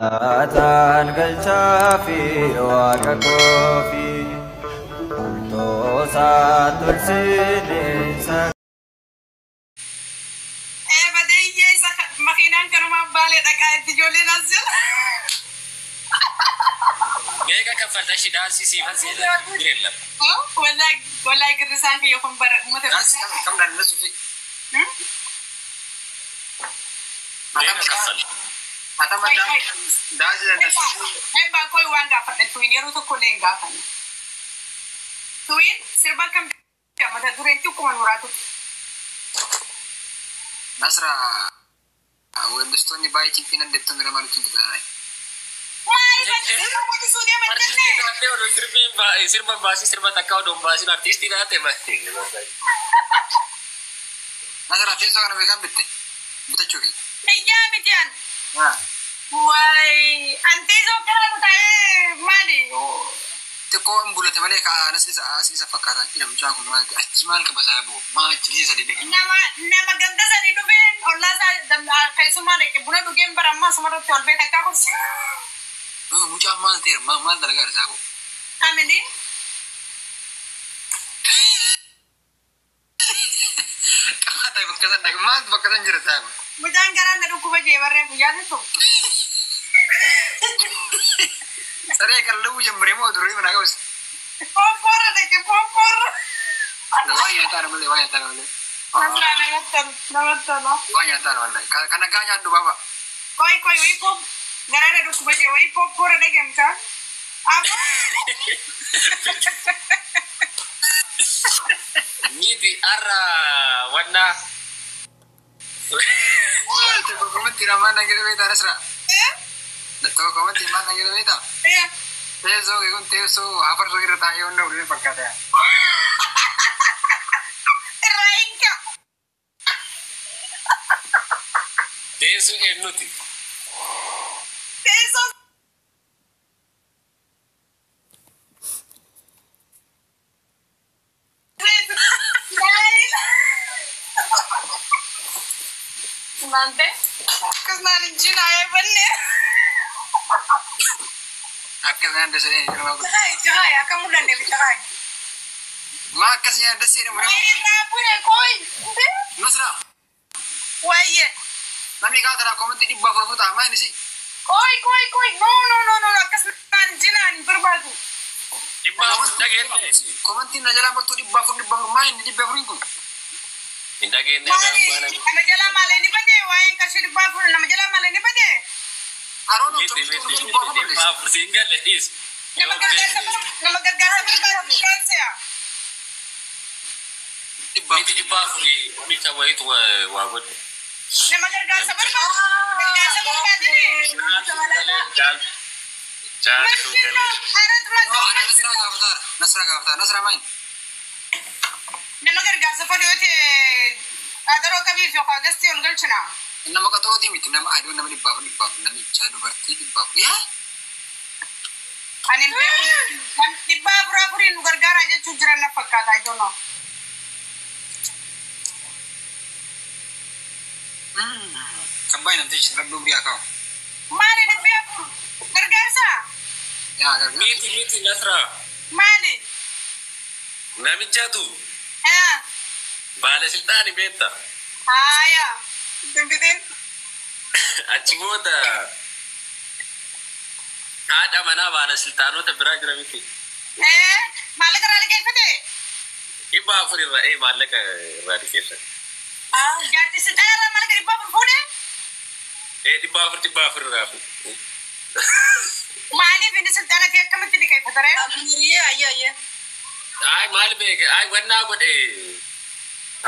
Galataan galchaa fi waaqa koofi toosaa tolsineensa. Badee hiyyeessa makiinaan kanumaan baalee dhaqaa itti ijoolleen as jala. Meeqa kaffalta shi daansii siifan seera jireenya. Wallahi wallahi girrisaan kiyya kun bara uummata Daansi kam kam naannoo suufi. Meeqa kaffalta? Atama daansi naannoo. Ebbaa koi waan gaafadha tuyin yeroo tokko illee hin gaafanne. Tuyin sirba kam mata dureen xiqquma nuraatu. Nasra weellistoonni baay'ee cinqii dandeettan bira maaliif hin jedhan? Maaliif sirba guddisuu deeman Artistii jennee? taatee oduu sirbiin sirba baasii sirba takka oduu baasiin artistii taate baay'ee. Nasra teessoo kana meeqaan bitte? Bitachuufi. Iyyaa miti an. Waay an teessoo kana taa'ee maali? Xiqqoo hin bulate malee ka anas isa as isa fakkaata. Ila mucaa kun maal achi maal qaba isaa boo? Maa achi isa dide. Nama nama ganda sanii dhufeen ollaa isaa keessumaa dhaqe buna dhugeen bara ammaa asumarratti ol bee takkaa kursi. Mucaan maal ta'eera? Maal maal dalagaa isaa boo? Kamini? Qaata bakka san dhaqe maal bakka san jira isaa boo? Mucaan garaan na dhukkuba jee barree guyyaa tokko. Saree qallabuu jammaree moo durii mana qabas? Pooppoorra dhaqe pooppoorra. Waan nyaataa malee waan nyaataa malee. Nasraa namatti tola namatti tola. Waan nyaataa malee. Kana gaa nyaadhu baaba. Koi koi wayii poop garaan na dhukkuba jee wayii pooppoorra dhaqe mucaan. Aboo. Miti arra wanna. Tokko komatti ramaan na jedhe beektaa Nasra? Tokko komatti maal na jedhe beektaa? Teessoo kun teessoo hafarsoo irra taa'ee onnee ulee fakkaata. Irraa hin ka'a. Teessoo eenyuti? Teessoo Mante? Akkasumaan hin jinaa eebanne. Akkas nyaadda sedee jirma kun. Jahaay jahaay akka mul'anne jahaay. Maa akkas nyaadda sedee muree. Waayee irraa bu'e kooyi. Nasra Waayee. namni kaa taraa komantii 400 fuutaa maa inni si? Kooyi kooyi kooyi no no no no akkasumaan hin jinaan hin barbaadu. 400 dhageenye. Komantiin na jalaa battuu 400 400 maa inni 400 kun? Hin dhageenye Maali gaambana. nama jalaa maalee ni badee waa'een qarshii 400 nama jalaa maalee ni badee. Aroon Miti tokko miti 400 400 siin galle dhiis. Nama gargaarsa nama gargaarsa barbaadu Firaansiyaa. Miti 400 oomisha wayiitu waa godhe. Nama gargaarsa barbaadu gargaarsa barbaadini. Caaltuu galee. Arat mataa. Nasra gaafataa Nasra gaafataa Nasra maa inni? Nama gargaarsa fedhu yoo ta'e qaadaroo qabiif yookaan gastii ol galchina. Nama qaxootii miti nama aduu nama 400 400 namicha dubartii 400. Yaa? Ani hin beeku 400 afuriin nu gargaaraa jechuun jiran na fakkaata I don't know. Kabbaay namtichi rabbi umrii haa kaa'u. Maali 400 gargaarsa? Yaa gargaara. Miti miti Nasra. Maali? Namichatu Haa. baalasilxaani beekta. Haaya. Dimbitiin. Achi booda haadha manaa baalasilxaanota biraa jira miti. Maallaqa irraa liqeeffate? 400 irraa maallaqa irraa liqeeffate. Jaartii silxaana irraa maallaqa 400 fuudhe? 400 400 irraa fuudhe. Maaliif inni silxaana ta'e akkamitti liqeeffata ree? Ayyee ayyee ayyee. Ay maal beeke ay wannaa godhe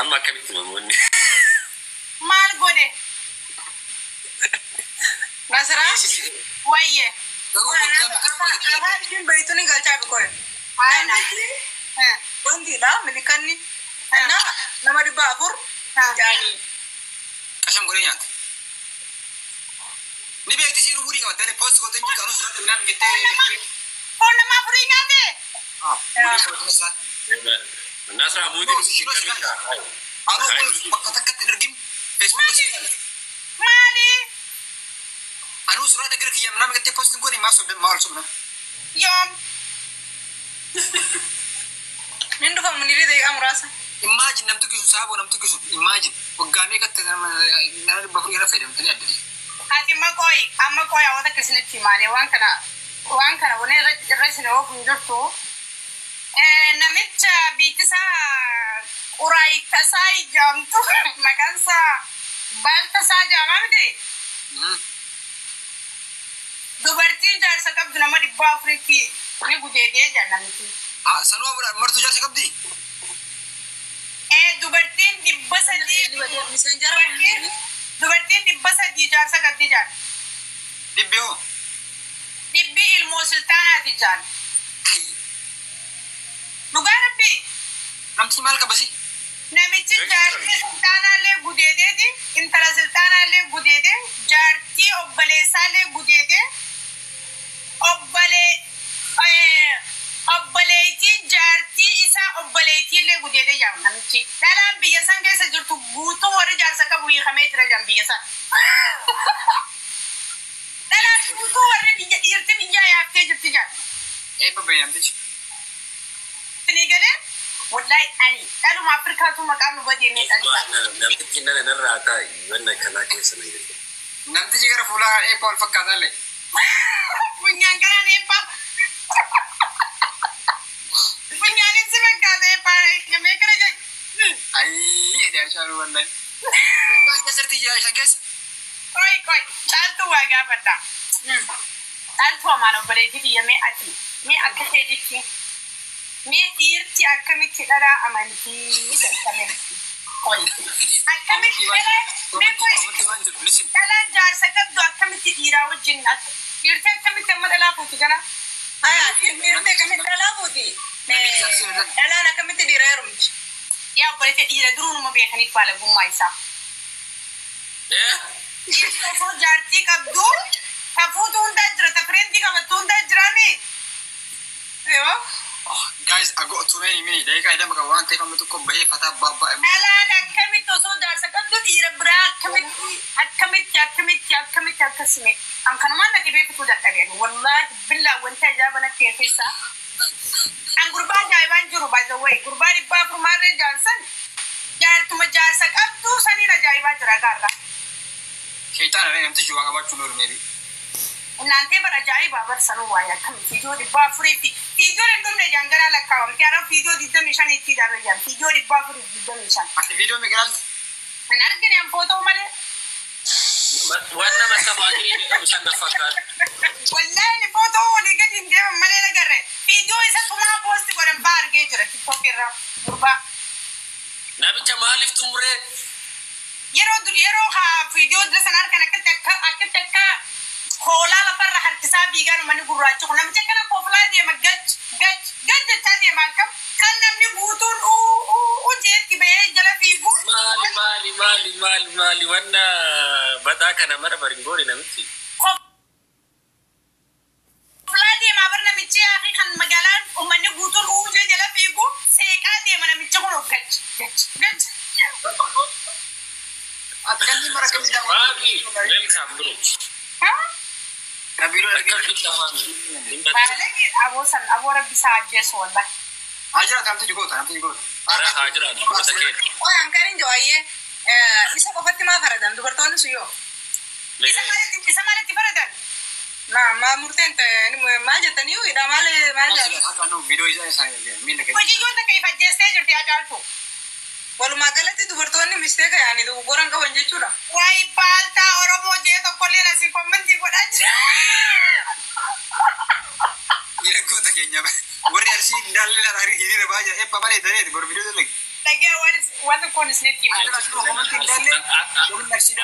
amma akkamitti namoonni. Maal godhe? Nasraa. Wayyee. Garuu waggaa meeqa Afaan ishiin beektuun hin galchaa bikoye. Namtichi wantiidha milikanni. Nama 400 jaanii. qasham godhee nyaata. Ni beekti isiin umurii qabatte poost gootee jirtu anus irratti naan jettee. Foon nama afurii nyaate? Umurii qabatte Nasraan. Nasraa muutii. Aroo bakka takkatti hin argin feesbuuka sii ilaala. Maali? Anuu suuraa dhagira kiyya nama gattee postiin goone maaf sobda maal sobna? Yoom? Nin dhufa Muniirii daqiiqaa muraasa. Imagine namtu kisu saaboo namtu kisu imagine waggaa meeqatti nama 400 irra fayyadamtanii addane. Ati amma qoyi amma qoyi hawwata akkasinitti himaane waan kana wani irra isin oofu hin jirtu. Namicha biitisaa Quraayitasaa jedhamtu maqaan isaa Baltasaa jedhama miti. Dubartii jaarsa qabdu nama 400tti ni gudeedee jedha namichi. Sanuma bira martuu jaarsa qabdi? Dubartiin 300 dubartiin 300 jaarsa qabdi jedha. Dhibbi hoo? Dhibbi ilmoo sultaanaati jedhan. Dhugaa rabbi. Namtichi maal qabasi? Namichi jaartii sultaanaallee gudeedeeti, intala sultaanaallee gudeede, jaartii obboleessaallee gudeede, obboleettii jaartii isaa obboleettiillee gudeede jedhama namichi. Dhalaan biyya san keessa jirtu guutuu warri jaarsa qabu hiikamee jira jedhan biyya san. Dhalaan guutuu warri biyya dhiirti biyyaa yaaftee jirti jedhan. Eebba bahe namtichi. Isinii galee wallahi ani dhaluma Afrikaatu maqaan nu badeemee dhalisa. Namtichi nana narraa taa'i wanna kanaa keessa na jirtu. Namtichi gara fuulaa eebba wal fakkaataa illee. Funyaan kanaan eebbaa. Funyaanis si fakkaata eebbaa mee kana jedhu. Ayyee jedhee ashaaru wallahi. Waan keessatti jira isa keessa. Qoy qoy caaltuu waa gaafadha. Caaltuu amaan obboleettii biyya mee ati mee akka keetitti mee dhiirti akkamitti dhalaa amantii jedhame. Qoy akkamitti dhalaa mee qoy dhalaan jaarsa qabdu akkamitti dhiiraa wajjin dhiirti akkamitti amma dhalaa fuuti kana? Haya, dhiirti akkamitti dhalaa fuuti? Dhalaan akkamitti dhiira heerumti? Yaa obboleettii dhiira duruunuma beekaniif baalagummaa isaa. Dhiirti osoo jaartii qabdu tafuutu hundaa jira, ta fireentii qabattu hundaa jiraami. Yoo. Guys, I got too many minutes. Daqiiqaa idama qaba waan ta'eef amma tokko bahee fataa babbaa. Dhalaan akkamitti osoo jaarsa qabdu dhiira biraa akkamitti akkamitti akkamitti akkamitti akkasime. An kanumaan na dhibee fituu dadhabeen wallaahi billaa wanti ajaa'iba natti ta'e keessaa. An gurbaa ajaa'ibaan jiru by the way gurbaa 400 maarree jaarsan jaartuma jaarsa qabdu saniin ajaa'ibaa jira gaarraa. Shayitaana ree namtichi waa qabaachuu loolu maybe. Naantee bara ajaa'ibaa bar sanuu waayee akkamitti fiidiyoo 400 fi fiidiyoon hin dhumne jangalaa lakkaawamte har'a fiidiyoo 25 itti hidhamee jira fiidiyoo 425. Ati viidiyoo meeqa ilaalta? Hin argine an footoo malee. Waan nama sabaakii jedhamu san na fakkaata. Wallaahi footoo walii gadi hin deeman malee nagarre fiidiyoo isa tumaa post godhan fa'aa argee jira TikTok irra gurbaa. Namicha maaliif xumuree? Yeroo dur yeroo haa fiidiyoo dura sana harkan akkatti akka akkatti akka hoolaa lafarra harkisaa fiigaan uummanni gurraachi kun namicha kana koflaa deema gach gach gach jechaa deema akkam kan namni guutuun uu uu uu jeetti bahee jala fiigu. Maali maali maali maali maali wanna badaa kana mara bari hin goone namichi. Koflaa deemaa bar namichi yaaqii kan magaalaan uummanni guutuun uu jee jala fiigu seeqaa deema namichi kun gach gach gach. Ati kanneen mara akkamii Maami, welcome bro. Kabiiroo Akkam jirta maami? Hin badin. Baalagee aboo san aboo rabbi isaa ajjeesu wallahi. Haa jiraatu namtichi goota namtichi goota. Ara haa jiraatu goota kee. Qoy an kan hin jiru isa qofatti maa faradan dubartoonni sun yoo? Isa maalitti faradan? Na maa murteen ta'e maal jettanii hidha maal maal jedhan? Viidiyoo isaa isaa miila kenna. Hojii takka if ajjeestee jirti haa caaltu. Walumaa galatti dubartoonni mistake yaani dogoggoran qaban jechuudha. Wayi baaltaa Oromoo jee tokkollee asii comment godhaa jira. Dhiira goota keenya warri Arsii ndaallee laata hiriira baay'ee eebba bareedaneeti bor viidiyoo dalagi. Dhagee waan kun isinitti hima.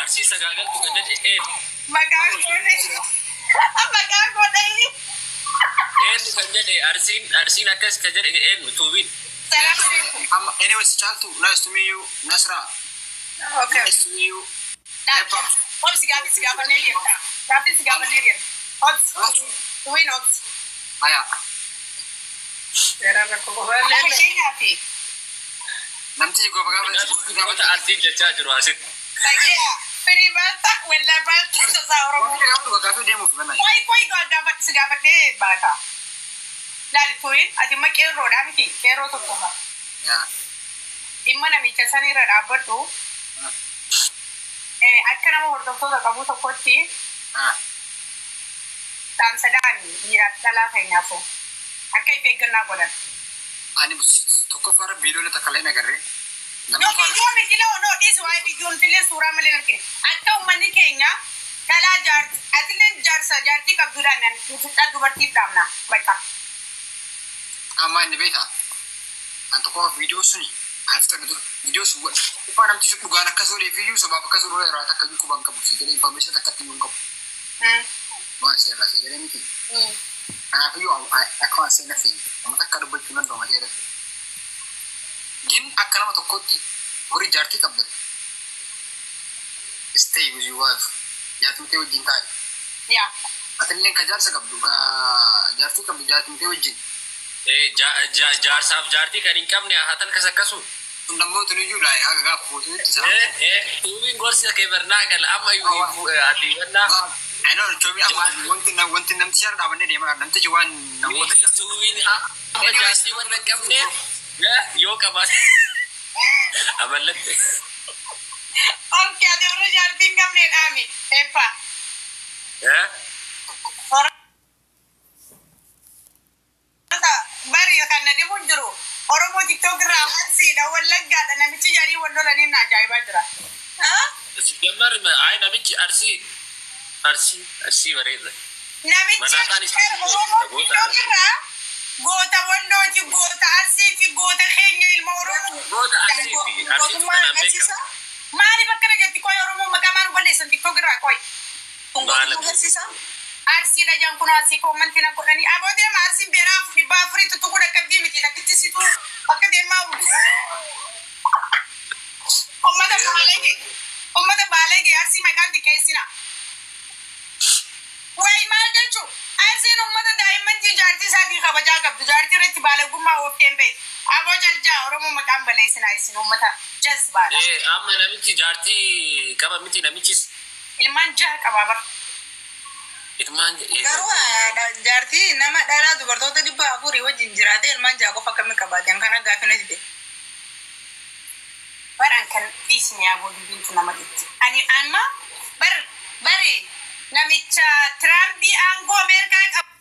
Arsii sagaagaltu kan jedhe eenyu? Maqaa koodhe. Maqaa koodhe. Eenyu kan jedhe Arsiin Arsiin akkas kan jedhe eenyu tuubiin? Salaam alaikum. Amma anyways Caaltu, nice to meet you. Nasra, Okay. nice to meet you. Eebba. Obsi gaafii si gaafannee deemta. Gaafii si gaafannee deemta. Obsi. Tuwiin obsi. Haya. Seeraan rakkoo qofaallee. Fakkeenyaaf Namtichi goba gaafa Goota Arsiin jechaa jiru asitti. dhagee Firii baalta wallaa baalta tasaa Oromoo. Wanti gaafii deemuuf banaa. Qoy qoy gaafadhe si gaafadhee baata. Laali tuyin ati amma qeerroodhaa miti qeerroo tokko. Yaa. Dhimma namicha sanirra dhaabbadhu. Akka nama hordoftoota qabu tokkotti dhaamsadhaan dhiiraaf dhalaa keenyaafu akka if eeggannaa godhan. Ani tokkoffaarra viidiyoo takka illee agarree. No, viidiyoo miti loo no dhiisu waa'ee viidiyoon illee suuraa malee hin argine. Akka uummanni keenya dhalaa jaarti atillee jaarsa jaartii qabduudhaan nuti dubartiif dhaamna bakka. Amma inni beekaa. An tokkoffaa viidiyoo suni haiftan dura viidiyoo sun godha. Tokkoffaa namtichi sun dhugaan akkas godheef iyyuu sabaaf akkas godhuu irraa takka iyyuu quban qabu. Si jedhee information takka iyyuu hin qabu. Waan seerraa si jedhee miti. Kanaafiyyuu akka waan seena fe'e nama takka dubbachuu danda'u malee irratti. Gin akka nama tokkotti horii jaartii qabdan. Stay with your wife. Jaartii ta'e wajjin taa'i. Yaa. Atilleen ka jaarsa qabdu ka jaartii qabdu jaartii ta'e wajjin. Jaarsaaf jaartii kan hin qabne hatan kas akkasu. Sun dammoo tun iyyuu laayi haga gaafa fuutuutti isaa. Tuubiin gorsi kee barnaa gala amma ati wannaa. I know, Chomi, amma wanti namtichi har'a dhaabannee deemaa namtichi waan namoota Tuubiin amma jaartii warra hin qabne yoo qabaate amallatte. Okay, ati warra jaartii hin qabne dhaami. Eeppa. Bari kan na dhibu hin jiru. Oromoo TikTok irraa Arsiidha, Wallaggaadha namichi jarii wal lolaniin na ajaa'ibaa jira. Sijammar ay namichi Arsii Arsii Arsii bareeda. Namichi Manaataan isaa Oromoo goota TikTok irraa goota Wallooti, goota Arsiiti, goota keenya ilma Oromoo. Goota Arsiiti. Arsiitu Gootummaa kanaan agarsiisa. beekama. Maaliif akkana jetti qoy Oromoo maqaa maal balleessan TikTok irraa qoy? Kun gootummaa agarsiisa. Arsiidha jaan kun asii koomantii na godhanii aboo deema Arsiin beeraa 400 tuttuquu dhaqqabdii miti takkitti situu akka deemaa ummata baalage ummata baalage Arsii maqaan xiqqeessina. Wayi maal jechuu Arsiin ummata daa'immantii jaartii isaatii kabajaa qabdu jaartii irratti baalagummaa oofteen beektu aboo jaljaa Oromoo maqaan balleessinaa isin ummata jazbaadha. Amma namichi jaartii qaba miti namichis Ilmaan jaha qabaa bara. ilmaan Garuu jaartii nama dhalaa dubartoota 400 wajjin jiraate ilmaan ja'a qofa akkamii qabaate an kana gaaffii natti ta'e. Baran kan dhiisne aboo dubbiintu nama dhitti. Ani amma bar bari namicha Tirampii aangoo Ameerikaa qabu.